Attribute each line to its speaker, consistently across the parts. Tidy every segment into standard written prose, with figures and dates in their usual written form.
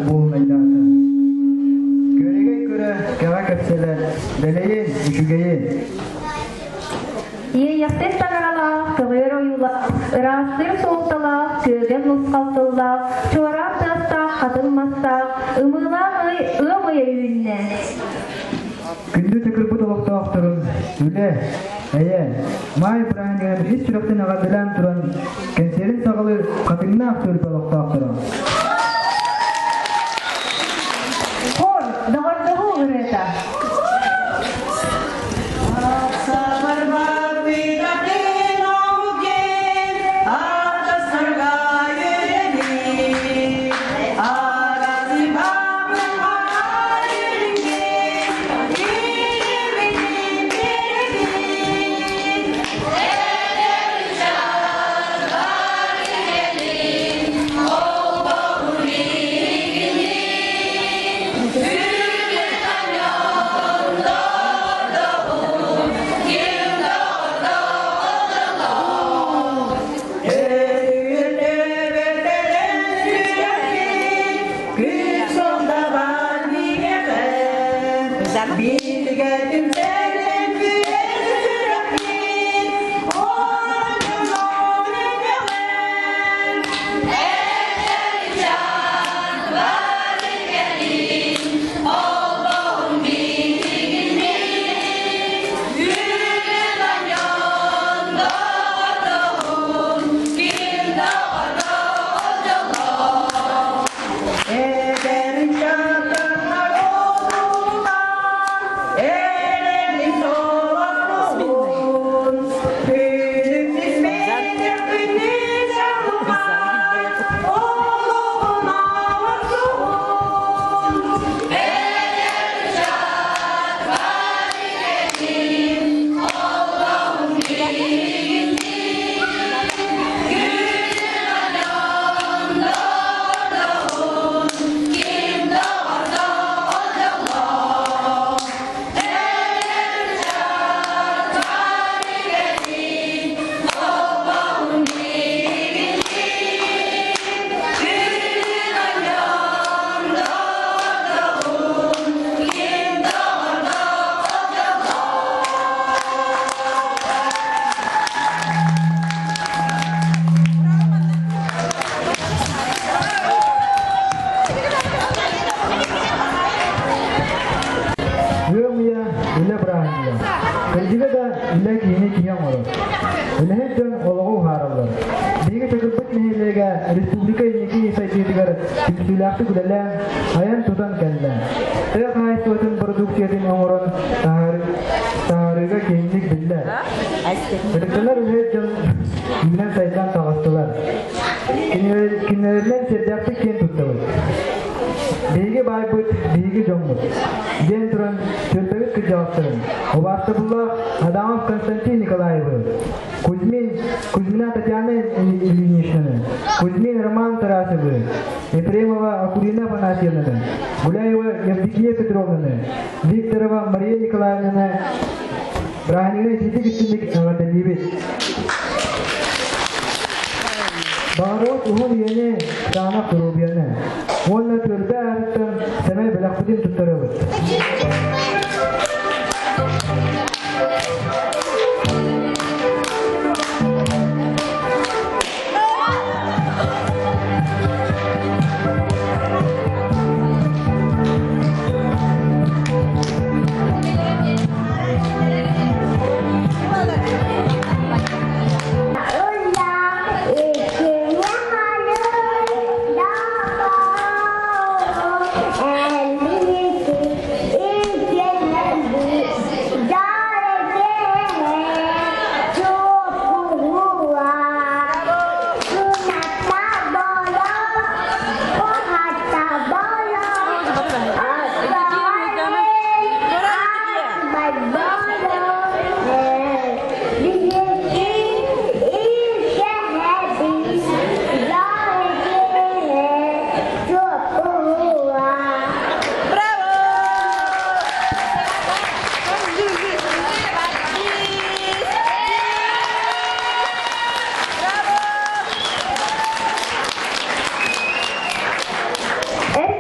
Speaker 1: буолунайдаата. Күөрэгэй көрө, кэҕэ кэпсэлэ, дэлэйин, үчүгэйин.
Speaker 2: Иэйэхтэн таҥаралаах, көҕүөр ойуулаах, ыраастыыр суолталаах, күөгэл нусхал тыллаах, чуораах тыастаах, хатыҥ мастаах, ымыылаах ый ыам ыйа үүннэ.
Speaker 1: Күндү тыкырбыт олохтоохторун үлэ, эйэ, маай бырааһынньыгын ис сүрэхтэн эҕэрдэлээн туран, кэнсиэрин саҕалыыр хатыҥнаах түөлбэ олохтоохторо.
Speaker 2: Хор, доҕордоһуу ырыата.
Speaker 1: Үөм ыйа үлэ бырааһынньыга. Кырдьыга да үлэ киһини киһи оҥорор. Үлэһит дьон олоҕу уһаараллар. Биһиги Чакырбыт нэһилиэгэ республика инники сайдыытыгар түмсүүлээхтик үлэлээн, айан-тутан кэллэ. Тыа хаһаайыстыбатын продукциятын оҥорон таһаарыыга киэҥник биллэр. Ытыктанар үлэһит дьон үүнэн-сайдан таҕыстылар. Кинилэринэн сэргэхтик киэн туттабыт. Биһиги баайбыт, биһиги дьоммут, диэн туран түөлбэбит кырдьаҕастарын, убаастабыллаах Адамов Константин Николаевы, Кузьмин, Кузьмина Татьяна Ильиничнаны, Кузьмин Роман Тарасовы, Ефремова Акулина Афанасьевнаны, Гуляева Евдокия Петровнаны, Викторова Мария Николаевнаны бырааһынньыгынан итиитик истинник эҕэрдэлиибит. Баҕарабыт уһун үйэни, саанах доруобуйаны уонна түөлбэ аатыттан сэмэй бэлэхпитин туттарабыт.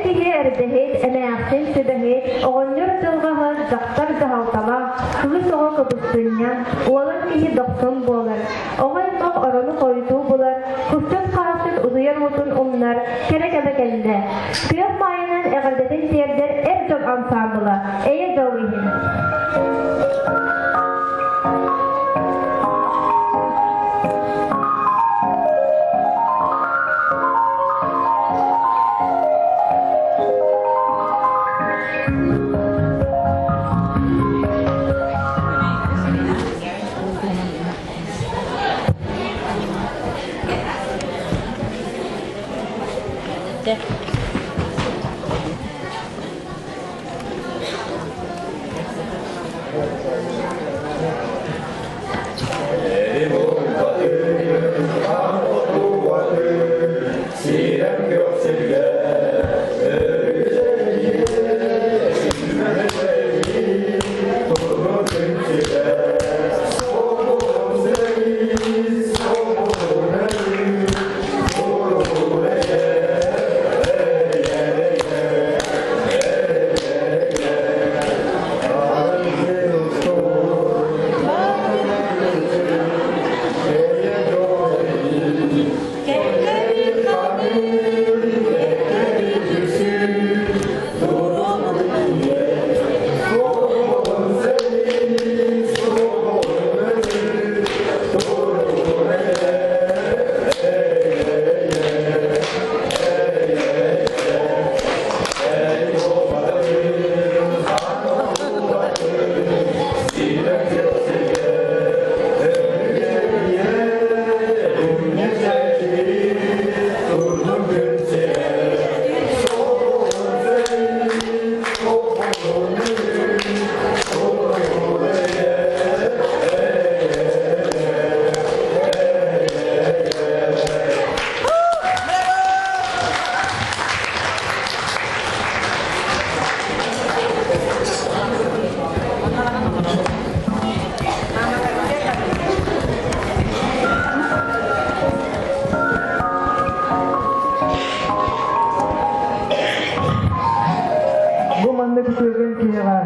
Speaker 2: киһи эрдэһит, эмээхсин сүбэһит, оҕонньор дьылҕаһыт, дьахтар дьаһалталаах, кыыс оҕо кыбыстынньаҥ, уолан киһи дохсун буолар. Оҕо аймах орону хойутуу булар, кусчут хаасчыт утуйар уутун умнар, кэрэ кэмэ кэллэ. Күөх маайынан эҕэрдэтин тиэрдэр эр дьон ансаамбыла, эйэ дьол иһин.
Speaker 1: Бу маннык үтүөкэн киһиэхэ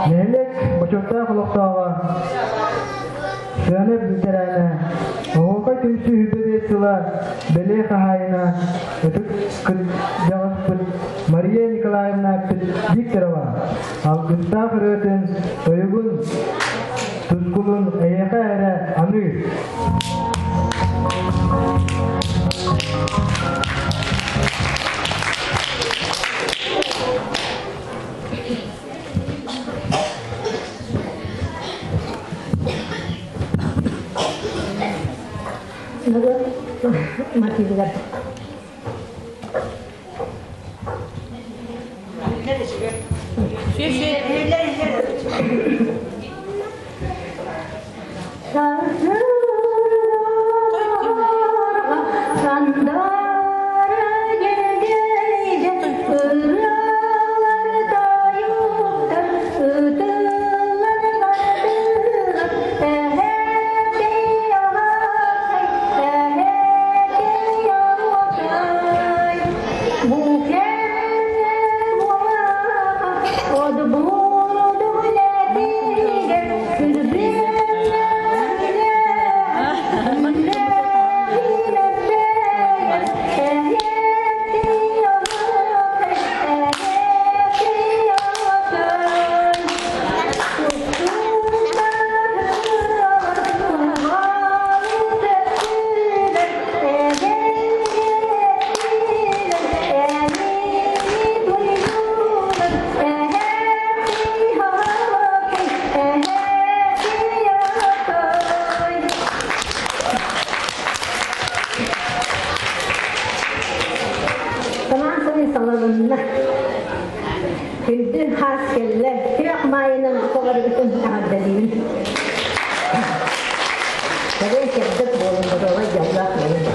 Speaker 1: нэһилиэк бочуоттаах олохтооҕо Сыана бэтэрээнэ, Оһуокай түмсүү үбүлүөй сыла бэлиэ хаһаайына ытык кырдьаҕаспыт Мария Николаевна Викторова алгыстаах ырыатын, тойугун, тускулун эйиэхэ эрэ аныыр.
Speaker 3: Мотивлар. Сандара дьэгэйдэ ырыалар тойуктар ытыллан бардылар эһэкэй аҕакай эһэкэй алакай бу кэмҥэ буолаха одбуруду үлэтигэр Санаан салалынна. Күндү хаас кэллэ. Күөх маайынан оҕоргутун эҕэрдэлиибин. Кэрэ сырдык буолун, доруобай дьоллоох буолун.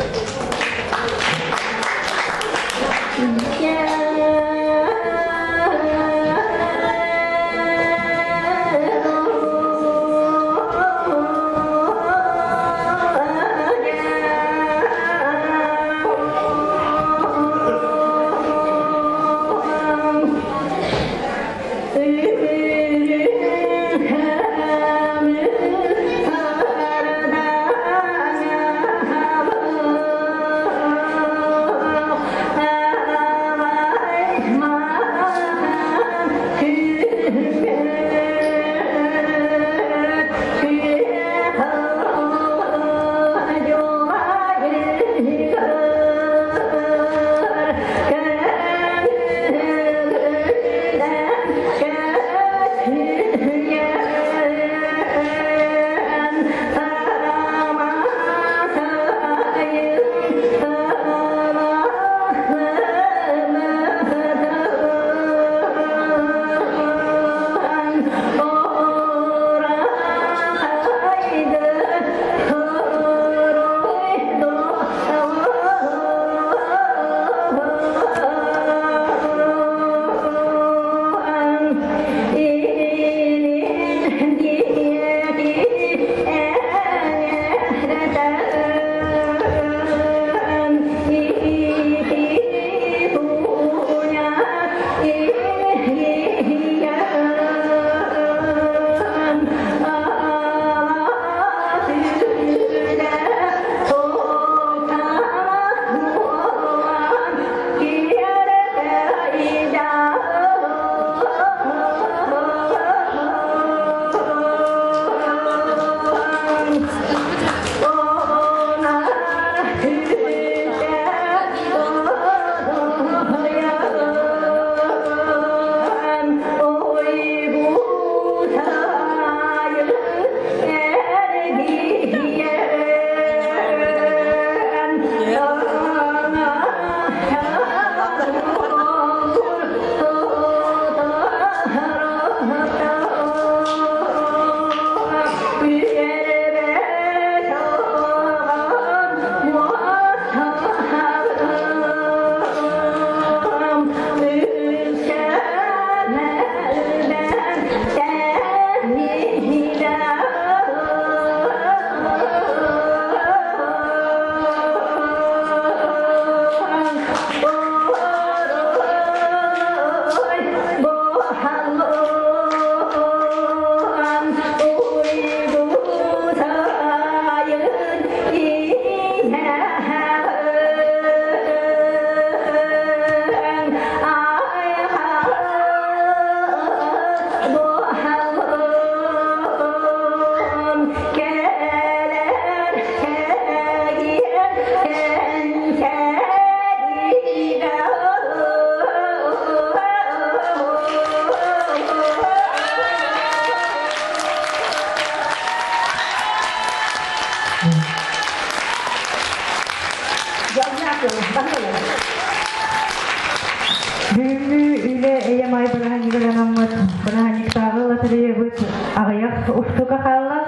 Speaker 2: Бүгүҥҥү үлэ эйэ-май бырааһынньыгар анаммыт бырааһынньыктааҕы лотереябыт аҕыйах устука хаалла.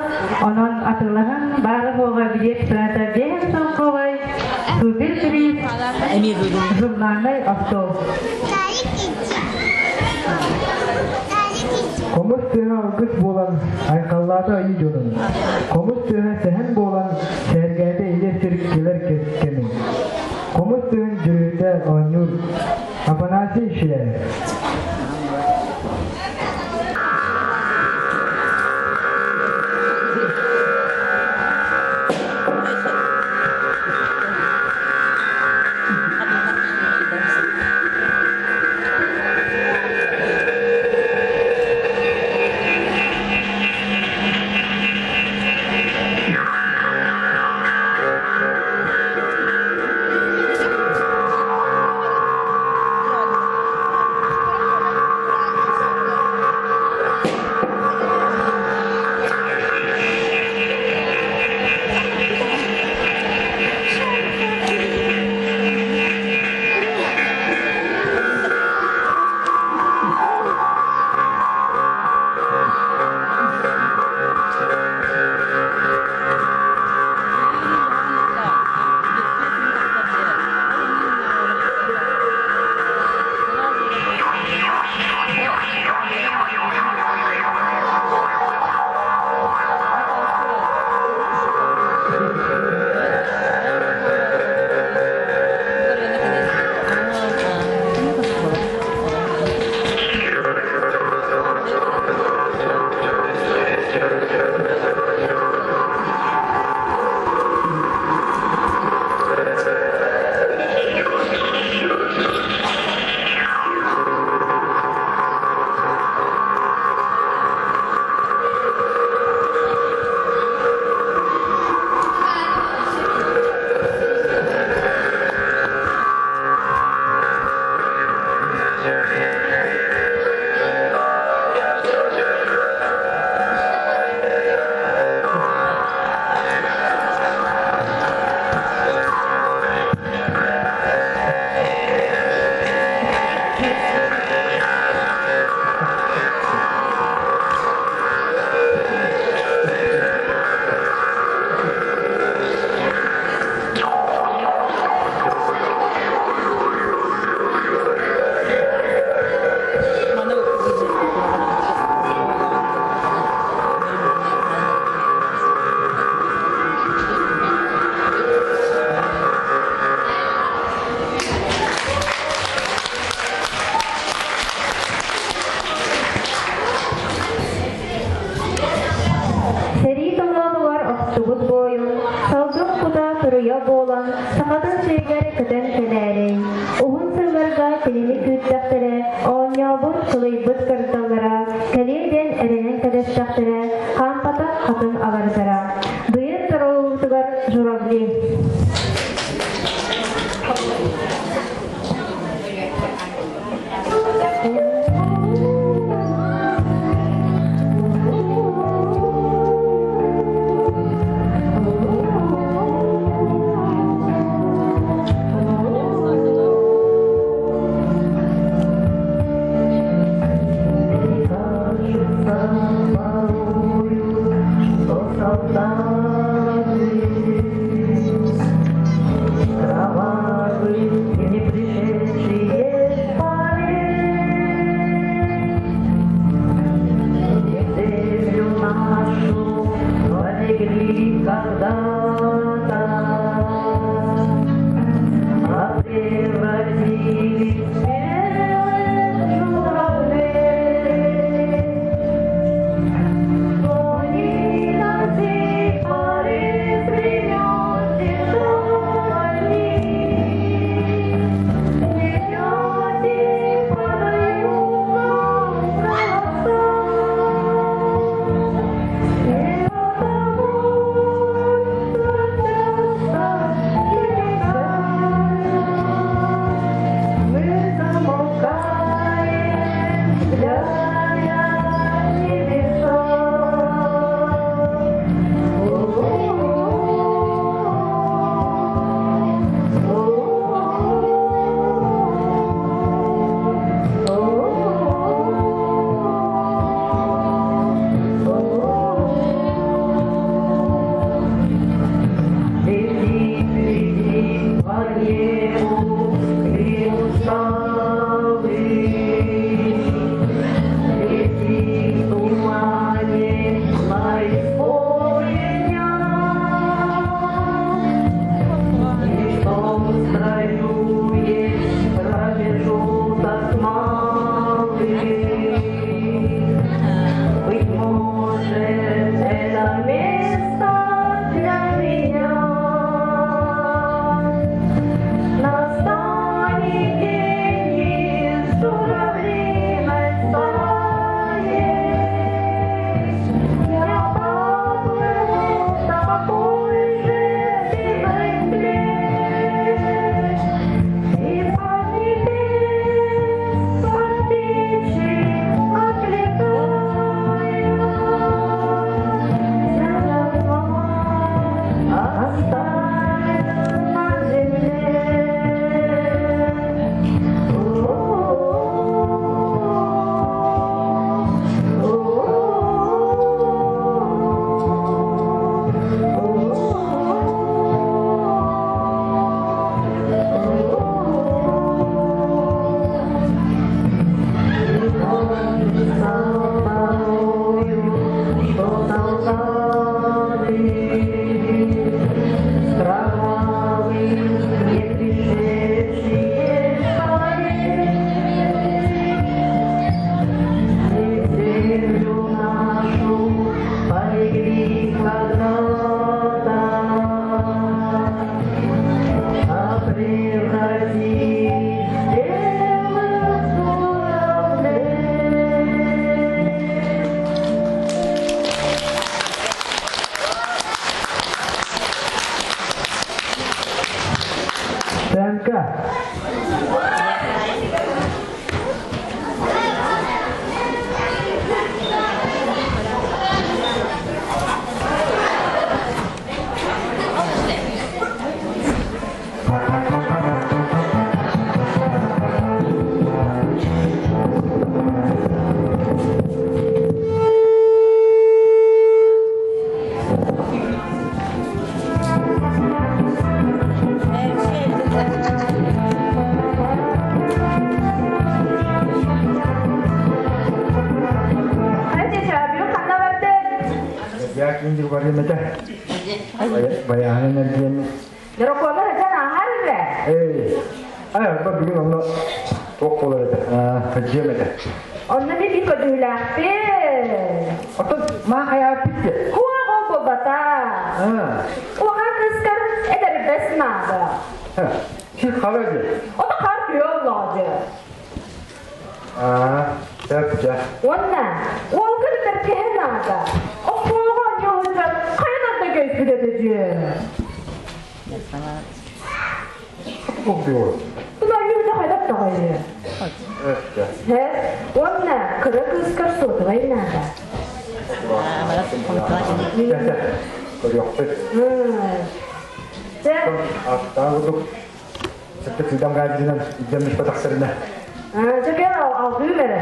Speaker 2: Онон атыылаһан баара-суоҕа билиэт сыаната биэс солкуобай, супер приз, журнальнай остуол.
Speaker 1: Хомус тыаһа алгыс буолан, айхаллаата айыы дьонун. Хомус тыаһа сэһэн буолан, сэргээтэ илэ сир кэлэр кэмин. Хомус тыаһын дьүрүһүтэ оонньуур Афанасий Ширяев.
Speaker 2: Сэрии толоонугар охтубут буойун, салгын кута туруйа буолан, сахатын сиригэр көтөн кэлээрэй. Уһун сылларга кинини күүттэхтэрэ, оонньообут, кылыйбыт кырдаллара, кэлиэ диэн эрэнэн кэтэстэхтэрэ, хаампатах хатын алардара. Быйыл торолуутугар журавли.
Speaker 1: Я киндик барыам этэ. Баяһынан эргиэн.
Speaker 2: Дорокуолар дьон ааһар эрэ.
Speaker 1: Эй, ай, арба бүгүн онно туох буолар этэ? Сылдьыам этэ.
Speaker 2: Онно мен bir көдүүлээхпин.
Speaker 1: Оттон маа хайааппыт де.
Speaker 2: Хуа ол буолбата. Улахан кыыскар эдэрбэс наада.
Speaker 1: Сир хара де.
Speaker 2: Ото хар күө оллоҕо
Speaker 1: Аа, сөп дьэ.
Speaker 2: Уонна уолга бэркэһэ наада. Оскуолаҕа оонньуу хайан да көйпүт этэ дьиэ.
Speaker 1: Туох
Speaker 2: Bunu оонньуу хайдах даҕайы. He, уонна кыра кыыскар суотабай наада.
Speaker 1: Көрүөхпүт.
Speaker 2: Дьэ,
Speaker 1: Аттаан курдук сыттык сыдам гаадьынан идэммит тахсарына.
Speaker 2: Дьэ кэл алгыым эрэ.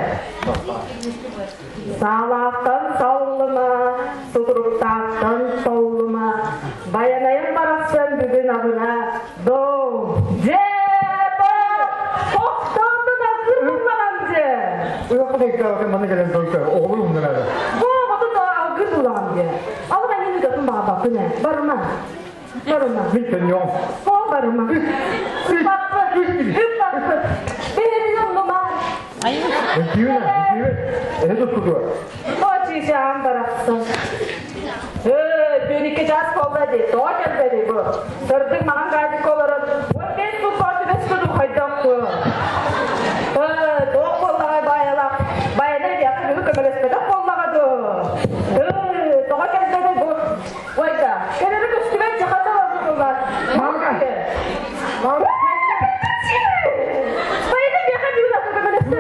Speaker 2: Саалаахтан саллыма, сутуруктаахтан толлума, байанайым барахсан бүгүн абына, доо, дьэ, тохтоотун алгыр буллаҕам дьэ.
Speaker 1: Уйаққа да манна кэлэн только оҕолор умнарара.
Speaker 2: Бу оҕотун алгыр буллаҕам дьэ. Алга аньын үтөтүн баҕабаппын ээ. Барыма. Барыма.
Speaker 1: Мин төннүөҕүм.
Speaker 2: О, барыма. Үппаппыт. Үппаппыт. Биһирин умнума.
Speaker 1: Үҥкүүнэ, үҥкүүнэ. Эһэ туттутуа.
Speaker 2: О, чыычаам барахсан. Ээ, 12 час буолла дии. Тоҕо кэлбэти бу? Сырдык маҥан гадик олорон, 15 бу көтүбэс куду хайдах бу? Ээ, тоох буоллаҕай баайалаах. Байана диэхэ бүгүн көмөлөспөтөх буоллаҕа дуу? Ээ, тоҕо кэлбэти бу? Ойда, кэлэри көстүбэт дьахата олордулар.
Speaker 1: Мамка! Мамка!
Speaker 2: Байана диэхэ бүгүн аты көмөлөстө.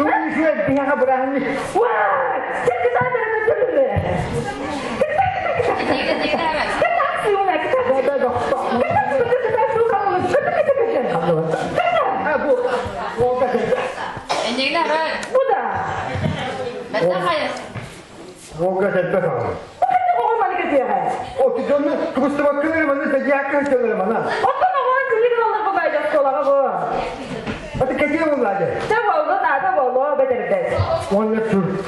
Speaker 1: Үҥкүүнэ биһиэхэ бырааһынньык.
Speaker 2: Уа!
Speaker 1: Волга кэлбэт аҕам. О, дьону тубустубаккын манна садьяакка сылдьаллар манна. Аты кэтиэ буолла дьэ. Уонна сюрприз.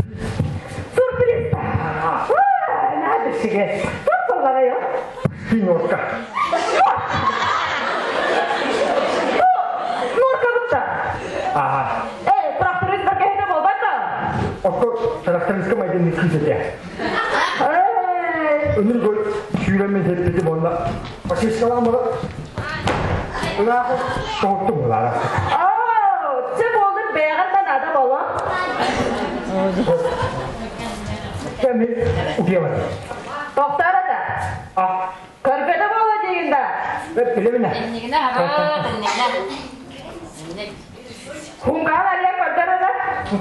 Speaker 2: Сюрприз! Надо себе. Тут боллаҕай
Speaker 1: Норка.
Speaker 2: Норка бутта.
Speaker 1: Ага.
Speaker 2: Э, тракторист бэркэһитэ буолбата.
Speaker 1: Отто трактористка майдын күүсэтэ.
Speaker 2: Эй!
Speaker 1: Өмүр гол сүүрэммин сеппити буолла. Фашисталаан була. Ыраах тоһуттум булаара.
Speaker 2: Оо, чэ буолдун бэйэҕэр да наада буолуо.
Speaker 1: Кэми утуйабын.
Speaker 2: Тохтоор да.
Speaker 1: А,
Speaker 2: Көрбөтө буолла диигин да.
Speaker 1: бэт билэбин.
Speaker 2: Хунгаан арыйан көрдөр да.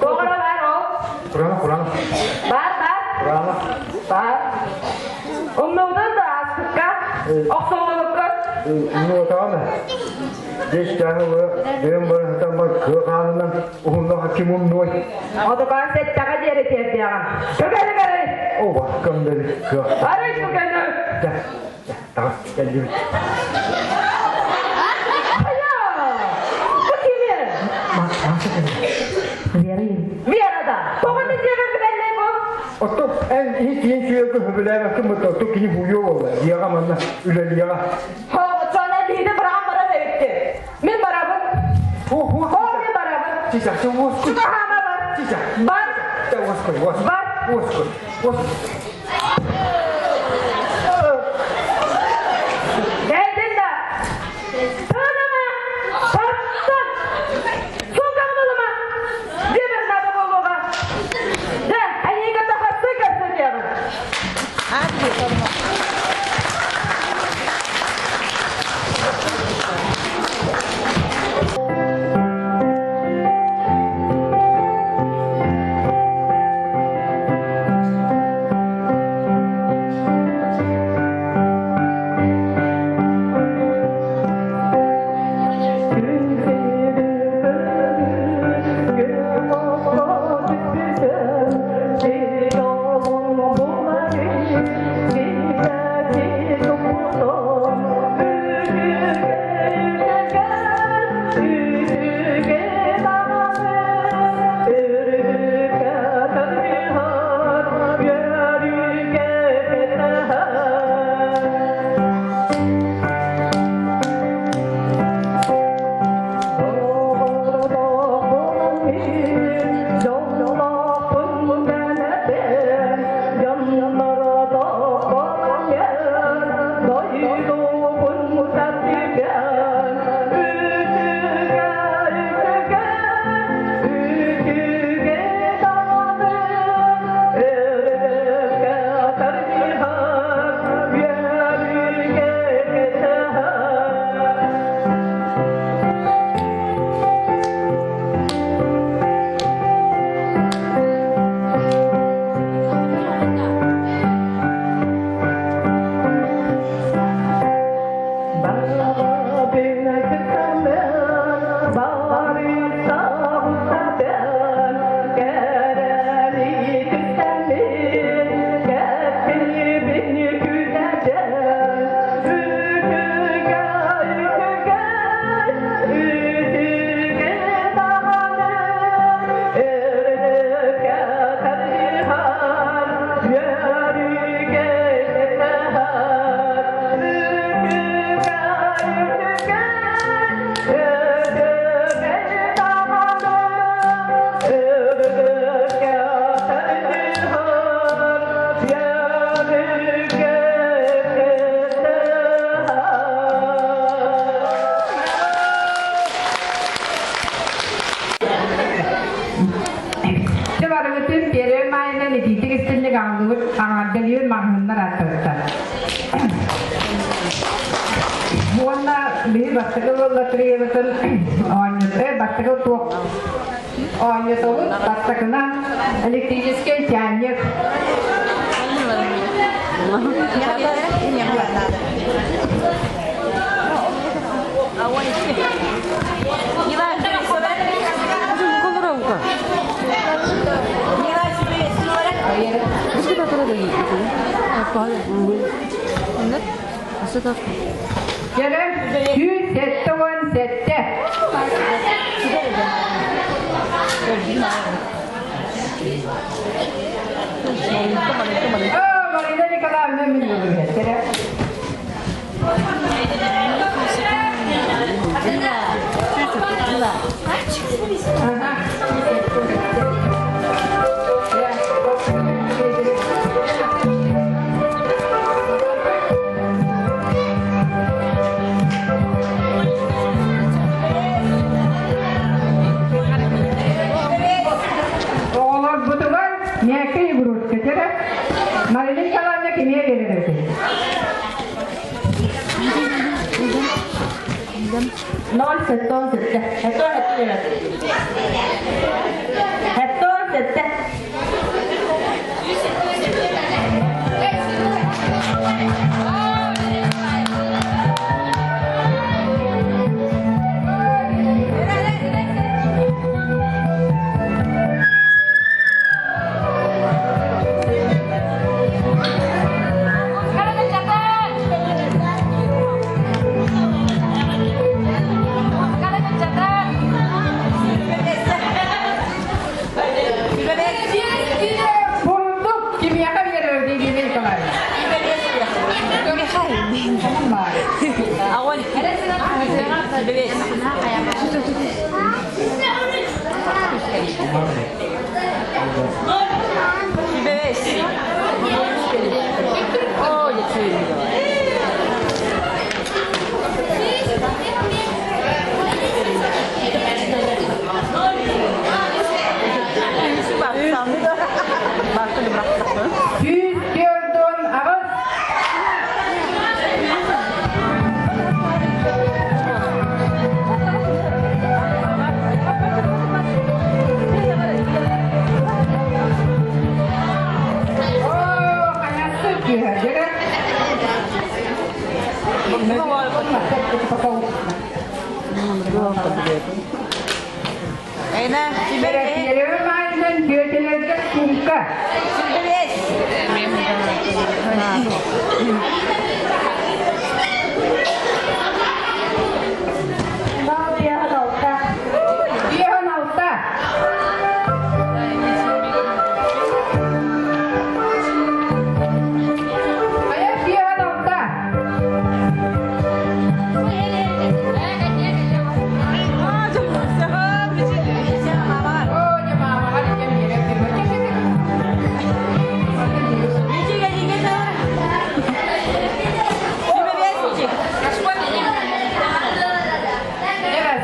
Speaker 2: Тоҕо бар ол?
Speaker 1: Курана, курана.
Speaker 2: Бар, бар.
Speaker 1: Курана.
Speaker 2: Бар. Умнуудун да ааспыкка, охсуллубукка.
Speaker 1: Ну, tamam. Geç tane bu benim barıştan bak kıhanından uhunna hakimum noy.
Speaker 2: Отукаан сэттэҕэ диэри тиэрдиэҕим. Көкөнү көрүй!
Speaker 1: О баккам dedi kı.
Speaker 2: Арый көкөнү!
Speaker 1: Gel. Gel, Tamam geldim.
Speaker 2: Хайа! Бу кими? Вера да. Тоҕо дьиэбэр билэллэй бу?
Speaker 1: Отто en hiç yeni suya köhübüler bakın bu otto kini huyu oldu. Diyaga manna üleliyaga.
Speaker 2: Хоҕоччоно биһиги быраҕан баран эбикки. Мин барабын.
Speaker 1: Ху ху.
Speaker 2: Хоо, мин барабын.
Speaker 1: Чича, ча воску.
Speaker 2: Чугаһаама бар.
Speaker 1: Чича.
Speaker 2: Бар.
Speaker 1: Ча воску, воску.
Speaker 2: Бар.
Speaker 1: Воску. Воску.
Speaker 2: Кэллин да. Тыыныма. Тартан. Сумкаҕын ылыма. Дьиэбэр наада буолуоҕа. Дьэ, эйиигин тахарсыы көрсүтүөҕүм.
Speaker 4: Итинник аҕаллыбыт аҥардалыыр маҕаһыыннар ааттарыттан. Уонна биһи бастакы лотереябытын оонньута бастакы туох оонньотобут бастакынан электрическэй чайник. Кэлэн 177. О, Марина Николаевна Миннуловна. Оҕолорбутугар мягкий игрушка кэлэ. Марина Николаевна кимиэ биэрэр эбит?
Speaker 2: 0,77. 77. 77.
Speaker 4: Бурдук кимиэхэ биэрэр дии Николаевич? 148. Оо, хайасы киһи. Бэрэсиэрэ маайынан бүөтэлэргэ суумка.
Speaker 2: 56.
Speaker 4: 56. Хайа 56. Оо, не мама,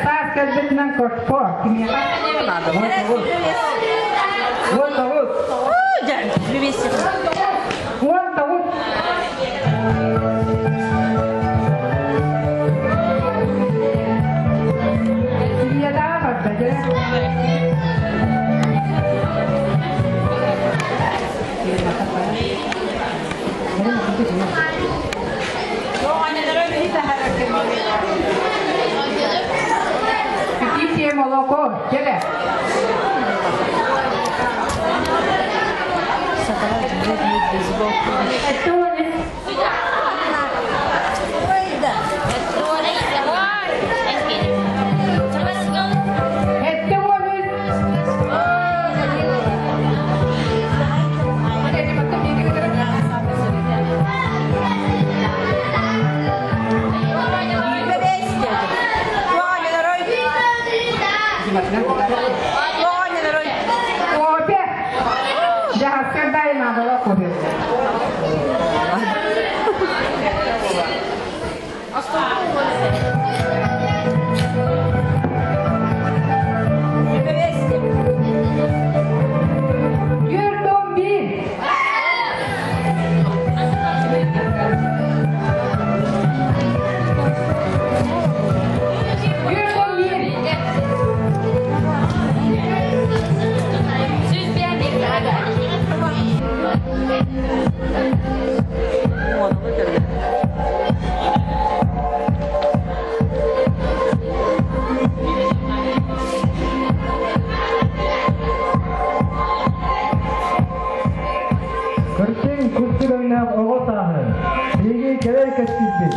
Speaker 4: Саас кэлбитинэн кошпо. Кимиэхэ? 19. 19. Семьяда барда, дьэ. Птичье молоко, дьэ. 73. Кофе. Дьаһаскар дайын аадала кофе.
Speaker 1: көрүҥнээх оҕо сааһы, биһиги кэлэр кэскилбит.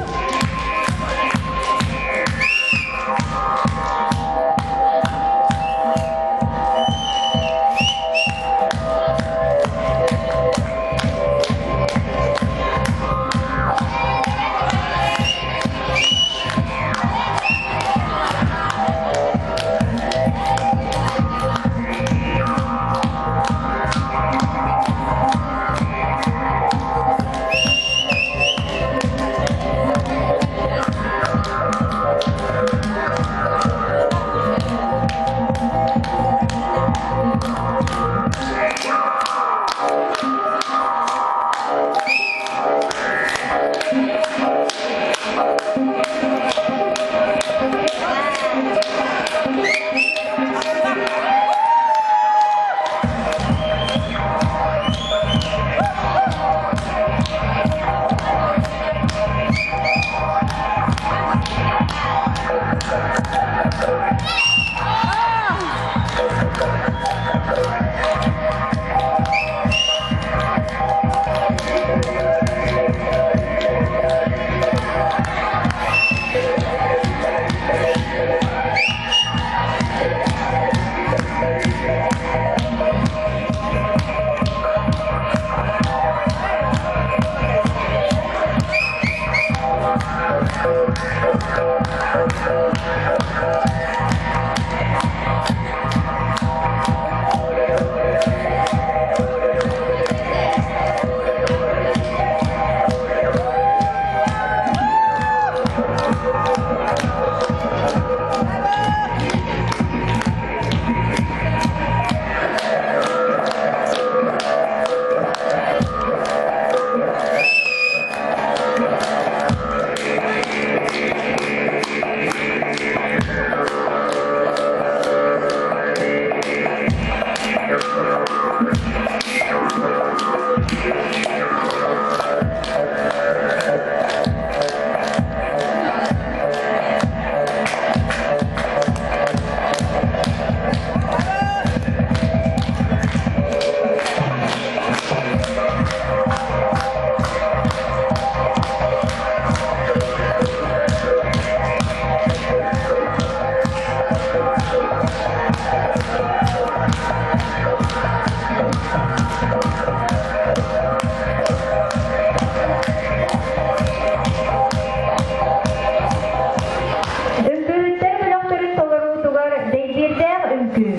Speaker 2: Үҥкүүһүттэр бөлөхтөрүн толоруутугар дэйбиирдээх үҥкүү.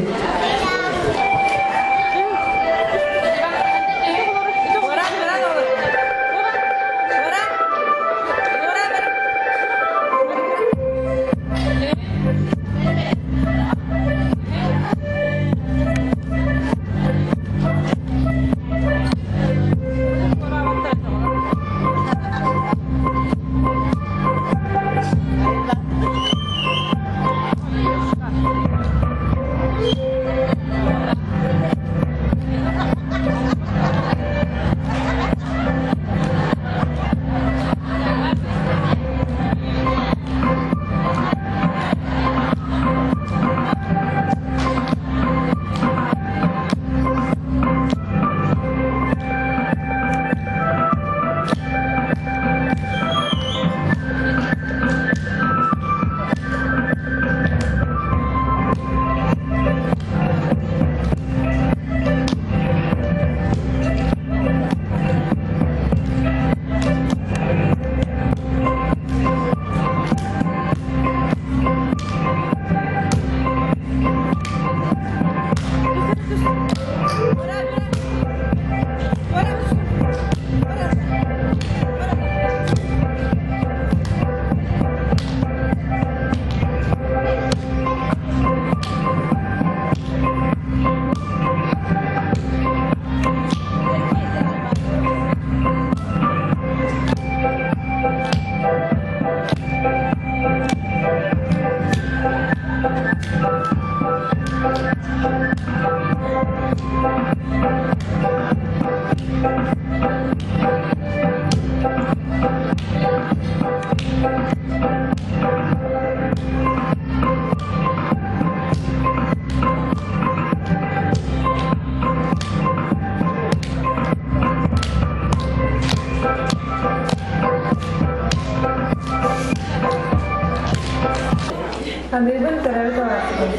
Speaker 5: Саныыбын төрөөбүт алааспын.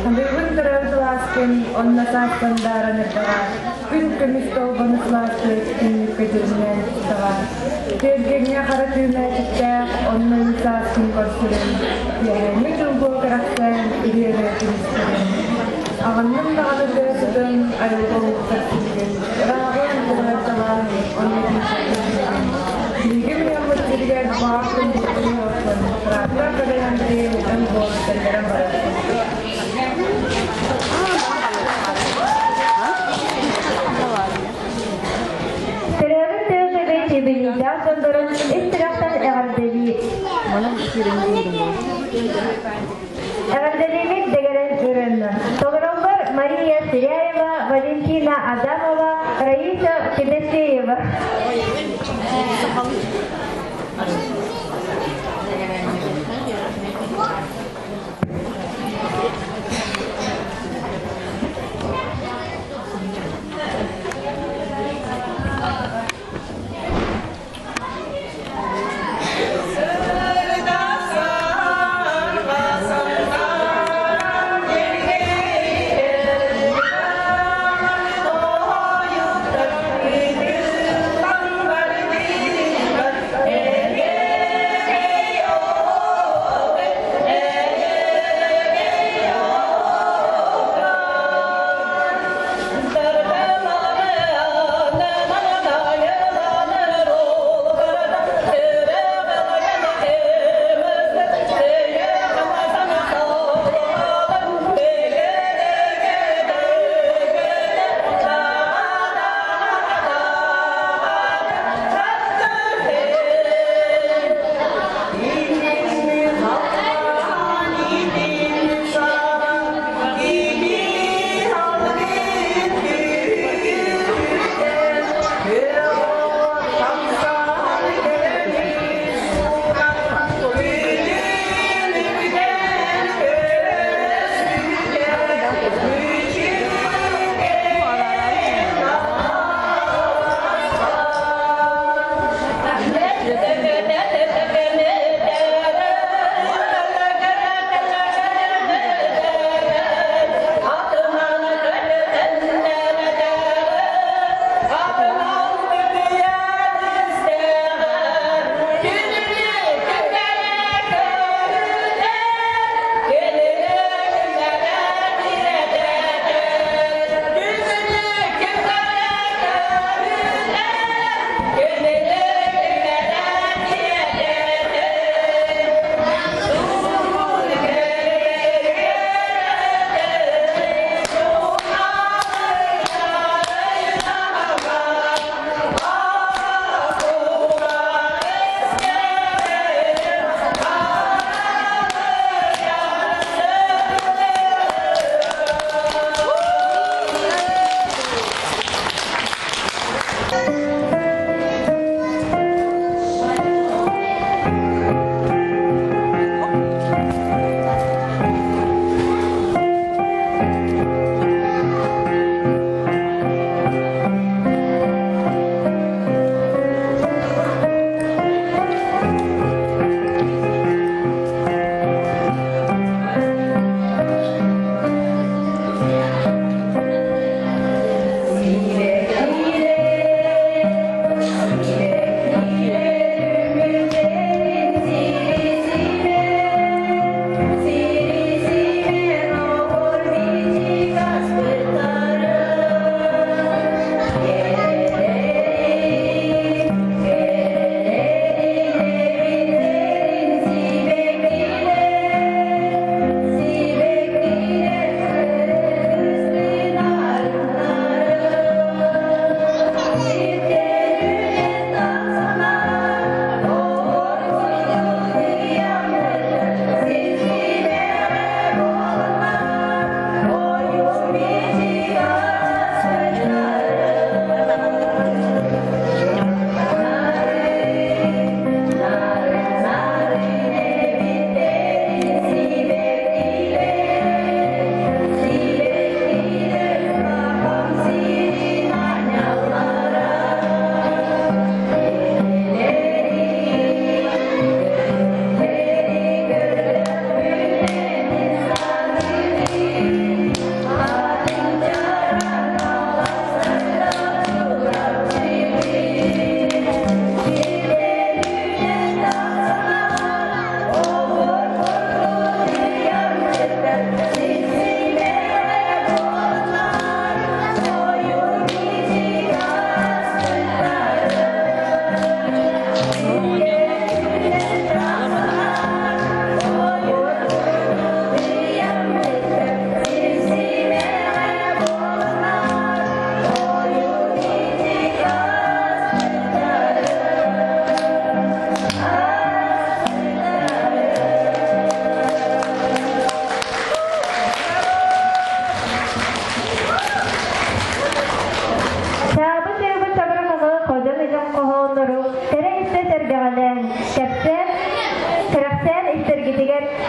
Speaker 5: Саныыбын төрөөбүт алааспын, онно сааспын дааран эрдэҕэ, күн көмүс толбону сылаастык түннүккэ дьиринээн сыттаҕа. Тиэргэҥҥэ хара түүмээчиктээх, онно үс сааспын көрсөрүм, киэһээҥҥи дьылгуо кэрэхсээн, үһүөрэ түмүстэрим. Аҕынным даҕаны тыа сытын, айылҕа уһуктар силигин, ырааҕын куһардаҕа, онно тиийбэккэ Биһиги мунньаммыт сиригэр баар күндүтүн оттон, трактор кэбэйэн тиийэн буолан барар.
Speaker 2: Төрөөбүт тыа сибилиилээх дьоннорун ис сүрэхтэн эҕэрдэлиир. Эҕэрдэлиибит дэгэрэн ырыаны. Толороллор Мария Теряева, Валентина Адамова, Раиса Федосеева.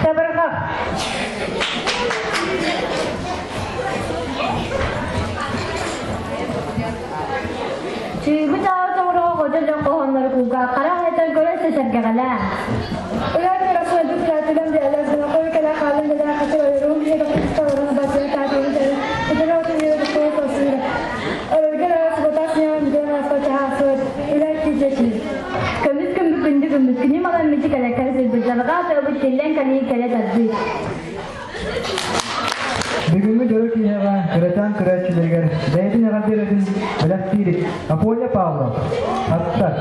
Speaker 2: Чабырҕах. Чыыбыт аҕа тоҥороҕо хоту дьон хоһооннору кулгааххара аһатан көрөн сэргэҕэлээ. Көмүс көмүс күндү көмүс күнү малан мичик элэккэр сылбыт дьарҕаа тыабыт тиллэн кэлии кэлэ тардыы.
Speaker 1: Бүгүҥҥү дьоро киэһэҕэ кырачаан көрөөччүлэригэр бэйэтин эҕэрдэлэрин бэлэхтиир Аполя Павлов, Аттар.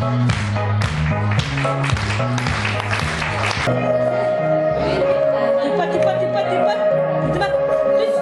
Speaker 6: Тыпа, тыпа, тыпа, тыпа, тыпа, түс.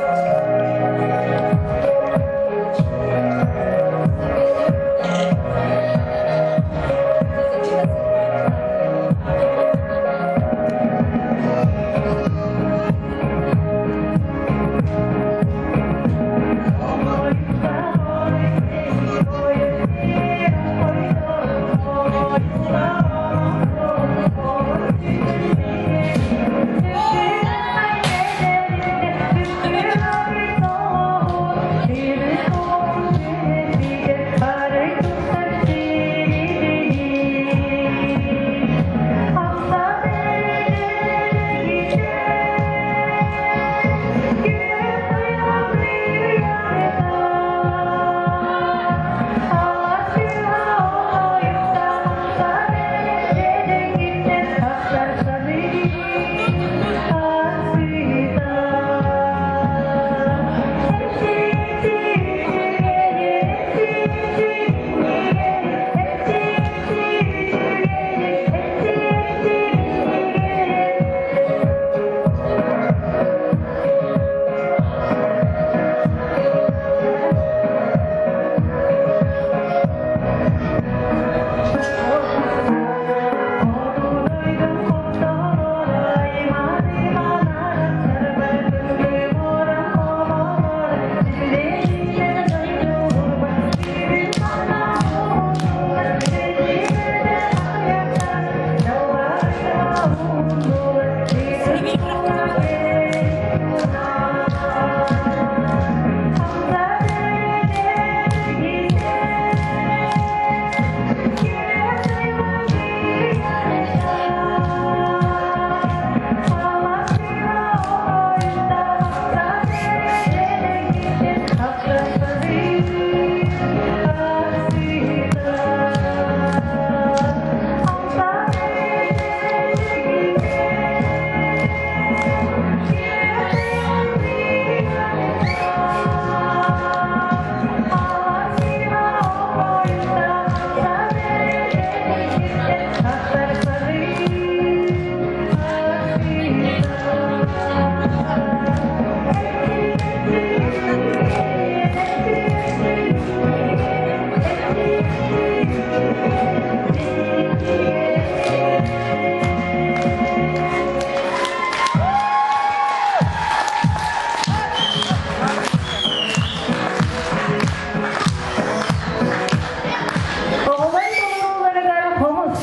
Speaker 2: Оҕолор толорууларыгар хомус.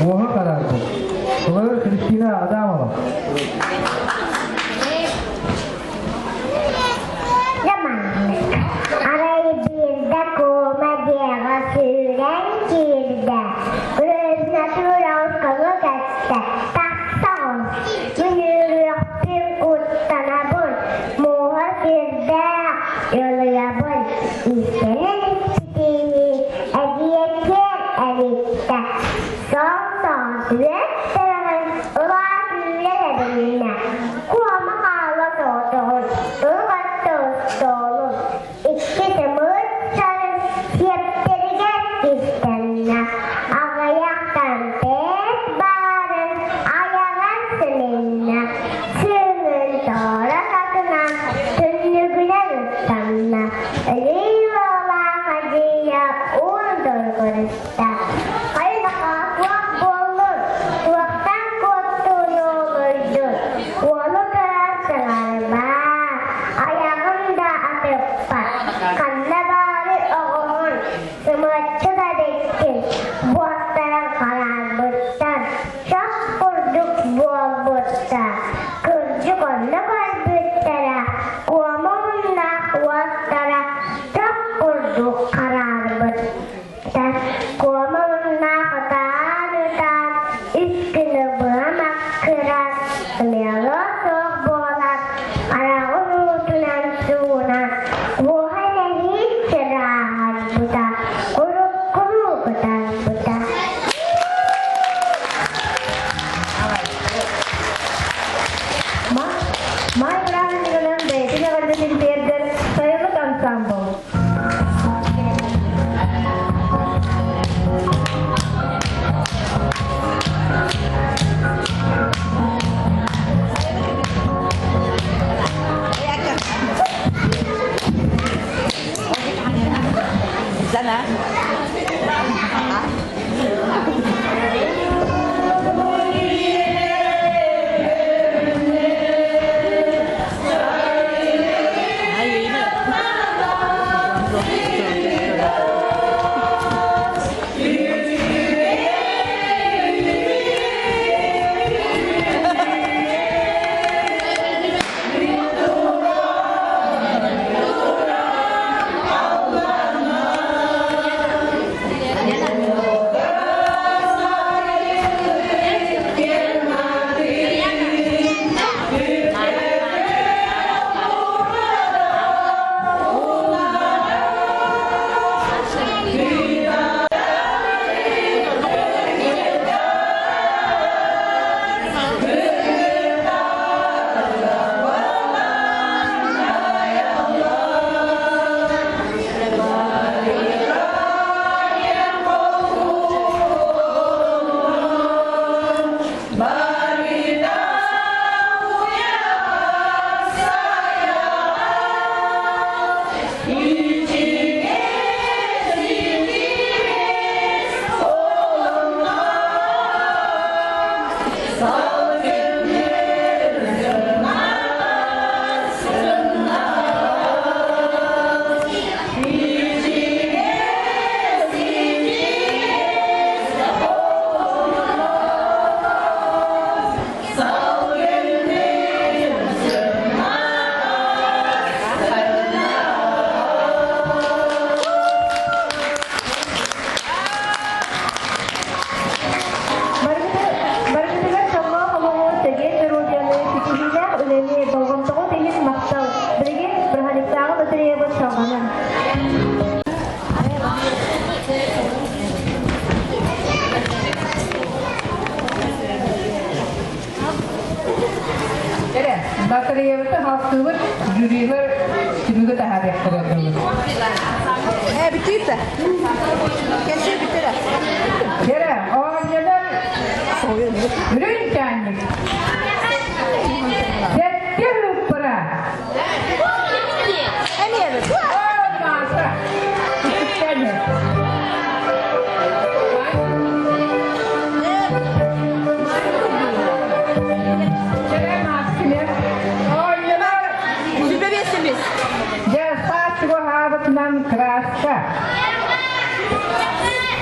Speaker 1: Уоһа хараарбыт. Толорор Христина Адамова.
Speaker 7: Заманнык. Арай биирдэ куома дьиэҕэ сүүрэн киирдэ. Күрүөзнэтура осколу кэттэ. Тахса оҕус. Мин үөрүөхпүн куттанабын. Мууһа сүрдээх ыалыйабын. Иистэнэн испитиини эдьиийэккиэр эриттэ. Соҕотоҕун үөт тэрэҕин ылаат үүнэн эбилиннэ. Куома хаала соҕотоҕун турук өттө устуолун икки сымыыт сарын сиэптэригэр кистэннэ. Аҕыйахтан тээс баарын айаҕар симиннэ. Сыыҥын торо сатынан түннүгүнэн ыстанна. Өлүү уолаах эдьиийэ уун доргуруста. Хайдаха туох буоллун, туохтан куоттууну олуйдун, уолу көрөн саҥарбаа, айаҕын да атыппат, ханна баары оҕоһун, сымыаччы да эбиккин, буостарын хараарбыттар, чох курдук буолбуттар, кырдьык онно көрбүттэрэ, куома муннаах уостара чох курдук хараарбыт. Куома муннаах ытаан-ытаан, үс күнү быһа маккыран, сымыйалыа суох буолан, хараҕын уутунан суунан, уоһа нэһииччэ ырааһырбыта, уруккулуу кытарбыта.
Speaker 2: Маай бырааһынньыгынан бэйэтин эҕэрдэтин тиэрдэр Сайылык ансаамбыл.
Speaker 6: Sana.
Speaker 2: Барыгытыгар дьоллоох олоҕу, чэгиэн доруобуйаны, ситиһиилээх үлэни, болҕомтоҕут иһин махтал! Билигин бырааһынньыктааҕы лотереябыт салҕанар.
Speaker 4: Эрэ, лотереябыты халтыыбыт, жюрилар түмүгү таһаарыахтара дылы.
Speaker 6: Э, бүтүүтэ. Кэлсиэ бүтэрэ.
Speaker 4: Кэрэ, оонньонор үрүн чаанньык. Сэттэ ыыппыра. О, Маша. Иккиттэни. Кэрэ Максимев. Оонньонор Дьэ, саас чугаһаабытынан кырааска.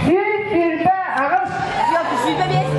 Speaker 4: 128.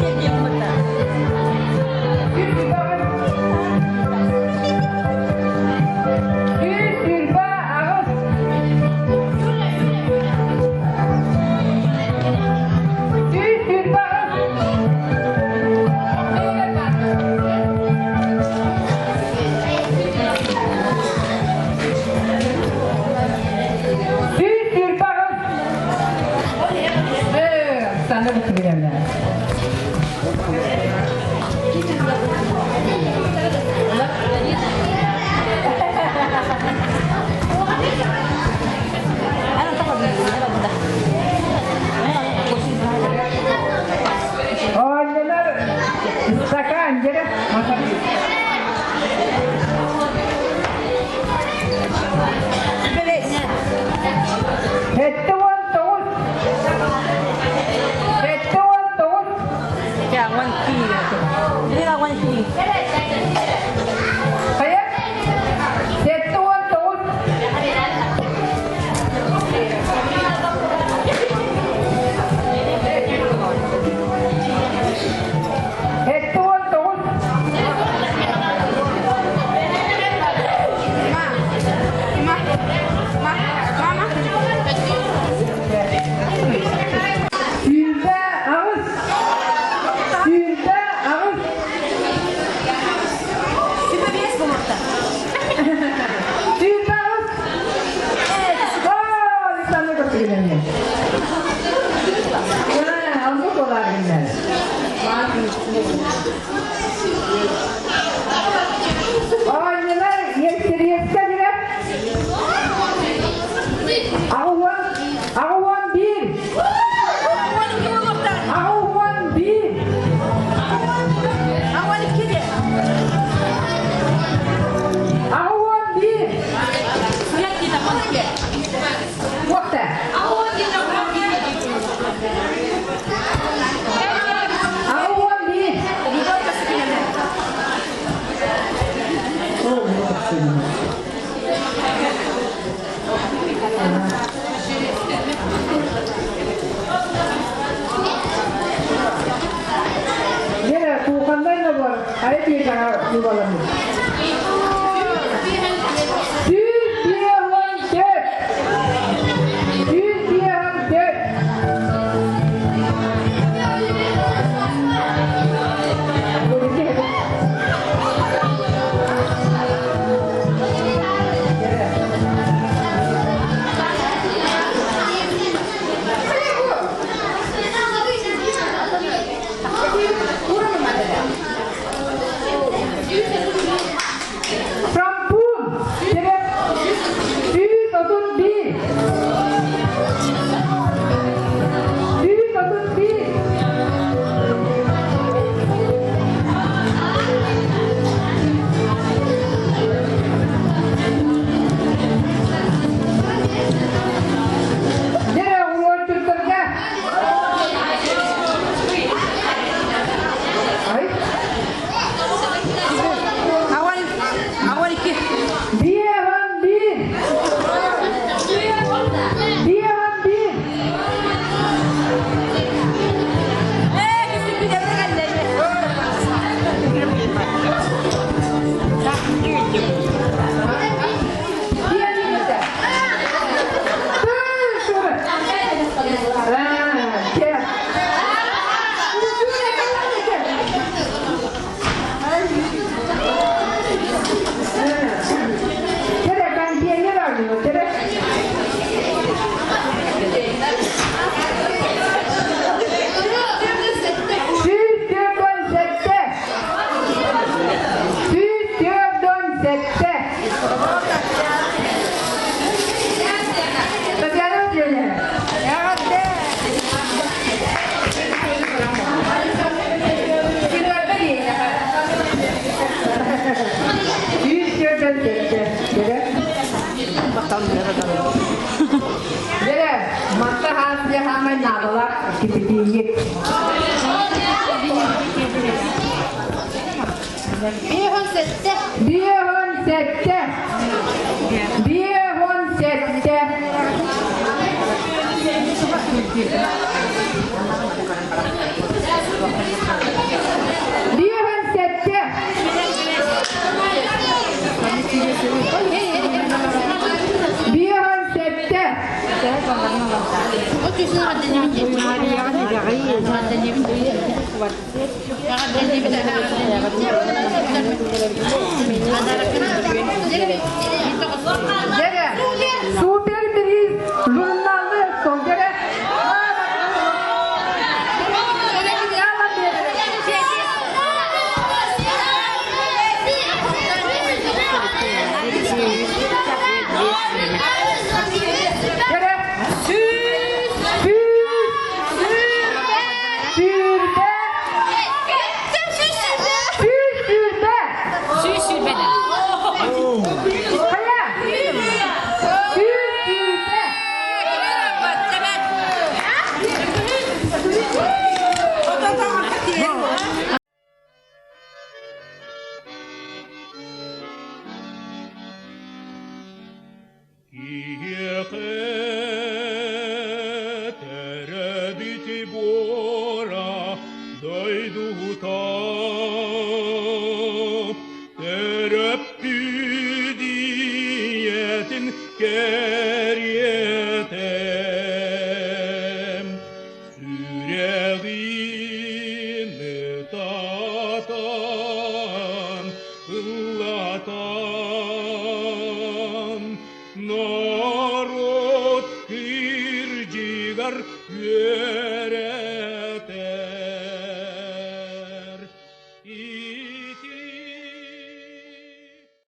Speaker 4: гынаннын. Оннук буолаар гыннар. Оонньулар Естериевка дире 81, 81. 81. Уохта. 81. Дьэ, кухоннай набор, хайа тиэкэҕэ угаламмыт. 154! 154! Шампунь! 131! 131! Дьэ, уруоччуттарга! Ай! 51! 51! Диэн 147! 147! Татьяна Васильевна! 147. Дьэ. Дьэ, манта хаас дьэ хаамай наадалаах кипитиинньик.
Speaker 8: 57.
Speaker 4: 57. 57. 57. 57. Дьэ, супер приз журналы солдьара. Дьэ, 120, 120.
Speaker 6: 120.
Speaker 4: Хайа! 120.
Speaker 9: Үөрэтэр.